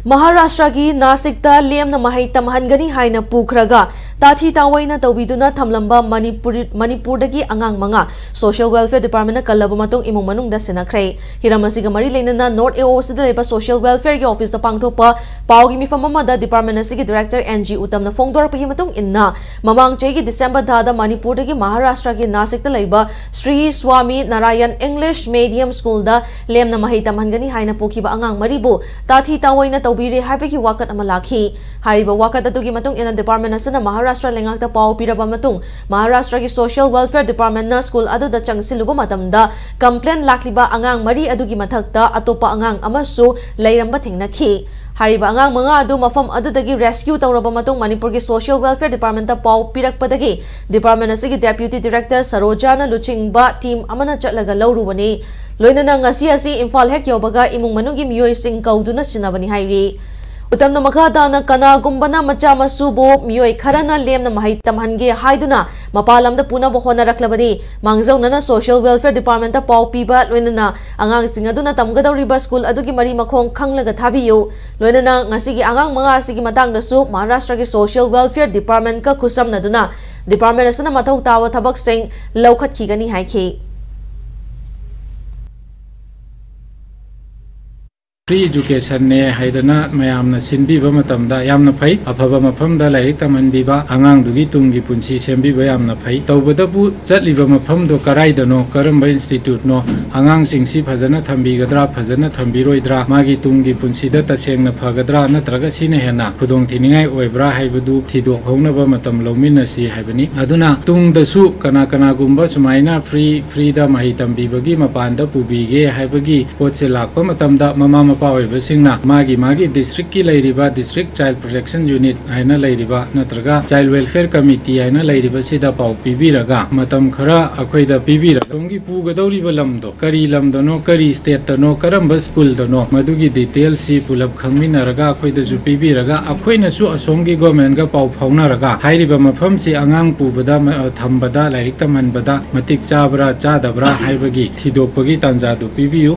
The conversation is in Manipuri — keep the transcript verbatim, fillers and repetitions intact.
ꯃꯍꯥꯔꯥꯁꯇ꯭ꯔꯒꯤ ꯅꯥꯁꯤꯛꯇ ꯂꯦꯝꯅ ꯃꯍꯩ ꯇꯝꯍꯟꯒꯅꯤ ꯍꯥꯏꯅ ꯄꯨꯈ꯭ꯔꯒ ꯇꯥꯊꯤ ꯇꯥꯑꯣꯏꯅ ꯇꯧꯕꯤꯗꯨꯅ ꯊꯝꯂꯝꯕ ꯃꯅꯤꯄꯨꯔ-, ꯃꯅꯤꯄꯨꯔꯗꯒꯤ ꯑꯉꯥꯡ ꯃꯉꯥ Social Welfare Departmentꯅ ꯀꯜꯂꯕ ꯃꯇꯨꯡ ꯏꯃꯨꯡ ꯃꯅꯨꯡꯗ ꯁꯤꯟꯅꯈ꯭ꯔꯦ꯫ ꯍꯤꯔꯝ ꯑꯁꯤꯒ ꯃꯔꯤ ꯂꯩꯅꯅ North AOCꯗ ꯂꯩꯕ Social Welfareꯒꯤ officeꯇ ꯄꯥꯡꯊꯣꯛꯄ ꯄꯥꯎꯒꯤ ꯃꯤꯐꯝ ꯑꯃꯗ department ꯑꯁꯤꯒꯤ director N G ꯎꯇꯝꯅ ꯐꯣꯡꯗꯣꯔꯛꯄꯒꯤ ꯃꯇꯨꯡ ꯏꯟꯅ, ꯃꯃꯥꯡ ꯆꯍꯤꯒꯤ December ꯊꯥꯗ ꯃꯅꯤꯄꯨꯔꯗꯒꯤ ꯃꯍꯥꯔꯥꯁꯇ꯭ꯔꯒꯤ ꯅꯥꯁꯤꯛꯇ ꯂꯩꯕ ꯁ꯭ꯔꯤ ꯁ꯭ꯋꯥꯃꯤ ꯅꯥꯔꯥꯌꯟ English Medium Schoolꯗ ꯂꯦꯝꯅ ꯃꯍꯩ ꯇꯝꯍꯟꯒꯅꯤ ꯍꯥꯏꯅ ꯄꯨꯈꯤꯕ ꯑꯉꯥꯡ ꯃꯔꯤꯕꯨ ꯇꯥꯊꯤ ꯇꯥꯑꯣꯏꯅ ꯇꯧꯕꯤꯔꯦ ꯍꯥꯏꯕꯒꯤ ꯋꯥꯀꯠ ꯑꯃ ꯂꯥꯛꯈꯤ꯫ ꯍꯥꯏꯔꯤꯕ ꯋꯥꯀꯠ ꯑꯗꯨꯒꯤ ꯃꯇꯨꯡ ꯏꯟꯅ department ꯑꯁꯤꯅ ꯃꯍꯥꯔꯥꯁꯇ꯭ꯔ ꯂꯩꯉꯥꯛꯇ ꯄꯥꯎ ꯄꯤꯔꯕ ꯃꯇꯨꯡ, ꯃꯍꯥꯔꯥꯁꯇ꯭ꯔꯒꯤ Social Welfare Departmentꯅ school ꯑꯗꯨꯗ ꯆꯪꯁꯤꯜꯂꯨꯕ ꯃꯇꯝꯗ complaint ꯂꯥꯛꯂꯤꯕ ꯑꯉꯥꯡ ꯃꯔꯤ ꯑꯗꯨꯒꯤ ꯃꯊꯛꯇ ꯑꯇꯣꯞꯄ ꯑꯉꯥꯡ ꯑꯃꯁꯨ ꯂꯩꯔꯝꯕ ꯊꯦꯡꯅꯈꯤ꯫ ꯍꯥꯏꯔꯤꯕ ꯑꯉꯥꯡ ꯃꯉꯥ ꯑꯗꯨ ꯃꯐꯝ ꯑꯗꯨꯗꯒꯤ rescue ꯇꯧꯔꯕ ꯃꯇꯨꯡ ꯃꯅꯤꯄꯨꯔꯒꯤ Social Welfare Departmentꯇ ꯄꯥꯎ ꯄꯤꯔꯛꯄꯗꯒꯤ department ꯑꯁꯤꯒꯤ deputy director ꯁꯔꯣꯖꯥꯅ ꯂꯨꯆꯤꯡꯕ team ꯑꯃꯅ ꯆꯠꯂꯒ ꯂꯧꯔꯨꯕꯅꯤ꯫ ꯂꯣꯏꯅꯅ ꯉꯁꯤ ꯑꯁꯤ ꯏꯝꯐꯥꯜ ꯍꯦꯛ ꯌꯧꯕꯒ ꯏꯃꯨꯡ ꯃꯅꯨꯡꯒꯤ ꯃꯤꯑꯣꯏꯁꯤꯡ ꯀꯧꯗꯨꯅ ꯁꯤꯟꯅꯕꯅꯤ ꯍꯥꯏꯔꯤ꯫ ꯎꯇꯝꯅ ꯃꯈꯥ ꯇꯥꯅ ꯀꯅꯥꯒꯨꯝꯕꯅ ꯃꯆꯥ ꯃꯁꯨꯕꯨ ꯃꯤꯑꯣꯏ ꯈꯔꯅ ꯂꯦꯝꯅ ꯃꯍꯩ ꯇꯝꯍꯟꯒꯦ ꯍꯥꯏꯗꯨꯅ ꯃꯄꯥꯟ ꯂꯝꯗ ꯄꯨꯅꯕ ꯍꯣꯠꯅꯔꯛꯂꯕꯗꯤ, ꯃꯥꯡꯖꯧꯅꯅ Social Welfare Departmentꯇ ꯄꯥꯎ ꯄꯤꯕ, ꯂꯣꯏꯅꯅ ꯑꯉꯥꯡꯁꯤꯡ ꯑꯗꯨꯅ ꯇꯝꯒꯗꯧꯔꯤꯕ school ꯑꯗꯨꯒꯤ ꯃꯔꯤ ꯃꯈꯣꯡ ꯈꯪꯂꯒ ꯊꯥꯕꯤꯌꯨ꯫ ꯂꯣꯏꯅꯅ ꯉꯁꯤꯒꯤ ꯑꯉꯥꯡ ꯃꯉꯥ ꯑꯁꯤꯒꯤ ꯃꯇꯥꯡꯗꯁꯨ ꯃꯍꯥꯔꯥꯁꯇ꯭ꯔꯒꯤ Social Welfare Departmentꯀ ꯈꯨꯠꯁꯝꯅꯗꯨꯅ department ꯑꯁꯤꯅ ꯃꯊꯧ ꯇꯥꯕ ꯊꯕꯛꯁꯤꯡ ꯂꯧꯈꯠꯈꯤꯒꯅꯤ ꯍꯥꯏꯈꯤ꯫ Free educationꯅꯦ ꯍꯥꯏꯗꯅ ꯃꯌꯥꯝꯅ ꯁꯤꯟꯕꯤꯕ ꯃꯇꯝꯗ ꯌꯥꯝꯅ ꯐꯩ꯫ ꯑꯐꯕ ꯃꯐꯝꯗ ꯂꯥꯏꯔꯤꯛ ꯇꯝꯍꯟꯕꯤꯕ, ꯑꯉꯥꯡꯗꯨꯒꯤ ꯇꯨꯡꯒꯤ ꯄꯨꯟꯁꯤ ꯁꯦꯝꯕꯤꯕ ꯌꯥꯝꯅ ꯐꯩ꯫ ꯇꯧꯕꯇꯕꯨ ꯆꯠꯂꯤꯕ ꯃꯐꯝꯗꯣ ꯀꯔꯥꯏꯗꯅꯣ, ꯀꯔꯝꯕ instituteꯅꯣ, ꯑꯉꯥꯡꯁꯤꯡꯁꯤ ꯐꯖꯅ ꯊꯝꯕꯤꯒꯗ꯭ꯔꯥ, ꯐꯖꯅ ꯊꯝꯕꯤꯔꯣꯏꯗ꯭ꯔꯥ, ꯃꯥꯒꯤ ꯇꯨꯡꯒꯤ ꯄꯨꯟꯁꯤꯗ ꯇꯁꯦꯡꯅ ꯐꯒꯗ꯭ꯔꯥ ꯅꯠꯇ꯭ꯔꯒ ꯁꯤꯅ ꯍꯦꯟꯅ ꯈꯨꯗꯣꯡꯊꯤꯅꯤꯡꯉꯥꯏ ꯑꯣꯏꯕ꯭ꯔꯥ ꯍꯥꯏꯕꯗꯨ ꯊꯤꯗꯣꯛꯍꯧꯅꯕ ꯃꯇꯝ ꯂꯧꯃꯤꯟꯅꯁꯤ ꯍꯥꯏꯕꯅꯤ꯫ ꯑꯗꯨꯅ ꯇꯨꯡꯗꯁꯨ ꯀꯅꯥ ꯀꯅꯥꯒꯨꯝꯕ ꯁꯨꯃꯥꯏꯅ free, freeꯗ ꯃꯍꯩ ꯇꯝꯕꯤꯕꯒꯤ ꯃꯄꯥꯟꯗ ꯄꯨꯕꯤꯒꯦ ꯍꯥꯏꯕꯒꯤ ꯄꯣꯠꯁꯦ ꯂꯥꯛꯄ ꯃꯇꯝꯗ ꯃꯃꯥ ꯃꯄꯥ ꯑꯣꯏꯕꯁꯤꯡꯅ ꯃꯥꯒꯤ ꯃꯥꯒꯤ districtꯀꯤ ꯂꯩꯔꯤꯕ District Child Protection Unit ꯍꯥꯏꯅ ꯂꯩꯔꯤꯕ ꯅꯠꯇ꯭ꯔꯒ Child Welfare Committee ꯍꯥꯏꯅ ꯂꯩꯔꯤꯕꯁꯤꯗ ꯄꯥꯎ ꯄꯤꯕꯤꯔꯒ ꯃꯇꯝ ꯈꯔ ꯑꯩꯈꯣꯏꯗ ꯄꯤꯕꯤꯔꯒ ꯑꯗꯣꯝꯒꯤ ꯄꯨꯒꯗꯧꯔꯤꯕ ꯂꯝꯗꯣ ꯀꯔꯤ ꯂꯝꯗꯅꯣ, ꯀꯔꯤ stateꯇꯅꯣ, ꯀꯔꯝꯕ schoolꯗꯅꯣ, ꯃꯗꯨꯒꯤ detailꯁꯤ ꯄꯨꯂꯞ ꯈꯪꯃꯤꯟꯅꯔꯒ ꯑꯩꯈꯣꯏꯗꯁꯨ ꯄꯤꯕꯤꯔꯒ ꯑꯩꯈꯣꯏꯅꯁꯨ ꯑꯁꯣꯝꯒꯤ governmentꯒ ꯄꯥꯎ ꯐꯥꯎꯅꯔꯒ ꯍꯥꯏꯔꯤꯕ ꯃꯐꯝꯁꯤ ꯑꯉꯥꯡ ꯄꯨꯕꯗ, ꯃ-, ꯊꯝꯕꯗ, ꯂꯥꯏꯔꯤꯛ ꯇꯝꯍꯟꯕꯗ ꯃꯇꯤꯛ ꯆꯥꯕ꯭ꯔꯥ ꯆꯥꯗꯕ꯭ꯔꯥ ꯍꯥꯏꯕꯒꯤ ꯊꯤꯗꯣꯛꯄꯒꯤ ꯇꯥꯟꯖꯥꯗꯨ ꯄꯤꯕꯤꯌꯨ꯫